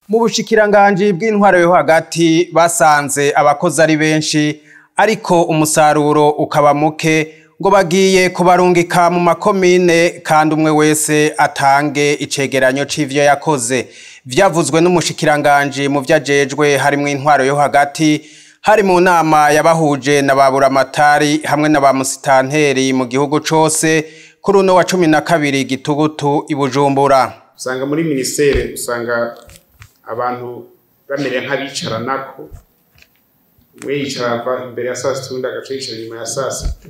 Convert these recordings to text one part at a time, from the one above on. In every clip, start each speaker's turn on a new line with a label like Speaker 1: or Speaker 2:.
Speaker 1: Mu bushikiranganji bw'intwaro yo hagati basanze abakozi ari benshi, ariko umusaruro ukaba muke, ngo bagiye kubarungika mu makomine kandi umwe wese atange icegeranyo c'ivyo yakoze. Vyavuzwe n'umushikiranganji mu vyo ajejwe harimwo intwaro yo hagati, hari mu nama yabahuje na ba buramatari hamwe na ba musitanteri mu gihugu cose kuri uno wa 12 Gitugutu i Bujumbura.
Speaker 2: Usanga muri ministere usanga abantu bamere nk'abicaranako, umwe yicara ava imbere ya saa sita uwundi agaca yicara inyuma ya saa sita,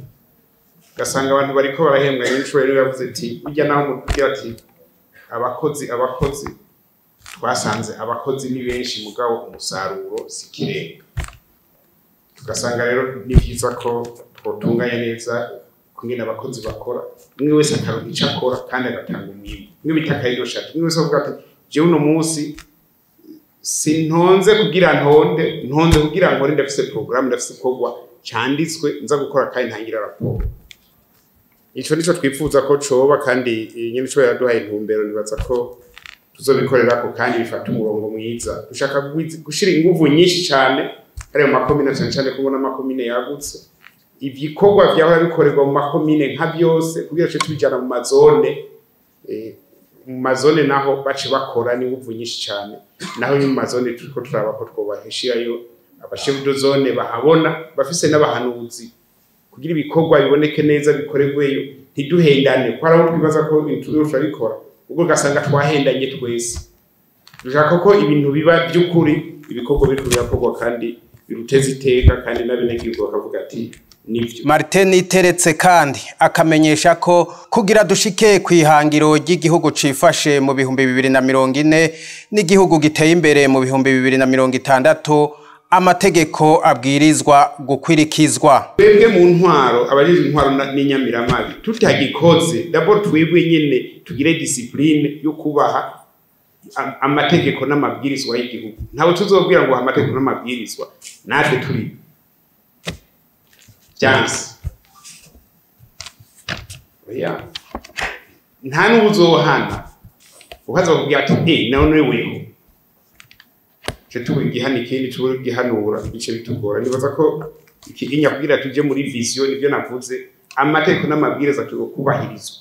Speaker 2: ugasanga abantu bariko barahembwa nyinshi. Rero yavuze ati burya naho mubwira ati abakozi abakozi, twasanze abakozi ni benshi mugabo umusaruro si ikirenga. Tugasanga rero ni vyiza ko twotunganya neza kungene abakozi bakora, umwe wese akaronka ico akora kandi agatanga umwimbu. Umwe bita akayirosha, umwe wese avuga ati jewe uno munsi sintonze kugira ntonde, ntonze kugira nkore, ndafise programme, ndafise ikorwa canditswe nza gukora kandi ntangira raporo. Ico nico twifuza ko coba, kandi nyene ico yaduhaye intumbero nibaza ko tuzobikorerako kandi bifata umurongo mwiza. Dushaka gushira inguvu nyinshi cane hariya mu makomine, cane cane ko ubona amakomine yagutse, ibikorwa vyahora bikorerwa mu makomine nka vyose kugira tuce tubijana mu mazone, mu mazone naho bace bakora n'inguvu nyinshi cane. Naho mu mazone turiko turaba ko twobahishirayo abashefu de zone bahabona bafise n'abahanuzi kugira ibikorwa biboneke neza bikorerweyo, ntiduhendane ko hari aho twibaza ko ibintu turiko turabikora ubwo ugasanga twahendanye twese. Dushaka ko ibintu biba by'ukuri, ibikorwa biriko birakorwa kandi biruteza iteka, kandi n'abenegihugu bakavuga ati nivyo.
Speaker 1: Martin Iteretse kandi akamenyesha ko kugira dushike kwihangiro ry'igihugu cifashe mu 2040 n'igihugu giteye imbere mu 2060 amategeko abwirizwa gukwirikizwa.
Speaker 2: Twebwe mu ntwaro, abajejwe intwaro n'inyamiramabi, tutagikoze d'abord twebwe nyene tugire discipline yo kubaha amategeko n'amabwirizwa y'igihugu. Ntawe tuzobwira ngo amategeko n'amabwirizwa natwe turi vyanse. Oya, nta n'uwuzohana ukaza bakubwira ati none weho ce tubura igihana ikindi tubura igihanura bice bitugora. Nibaza ko ikiginya kugira tuje muri vision nivyo navuze, amategeko n'amabwiriza kubahirizwa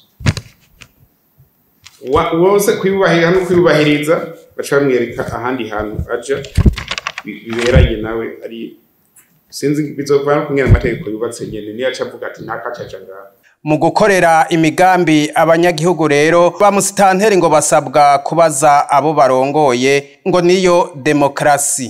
Speaker 2: wose kuyubahiriza no kuyubahiriza, baca bamwereka ahandi hantu aja biberanye nawe ari sinzi bizovana kungena amategeko yubatse nyene niyo aca avuga ati ntakacaja ngaha.
Speaker 1: Mu gukorera imigambi abanyagihugu rero ba musitanteri ngo basabwa kubaza abo barongoye, ngo niyo demokrasi.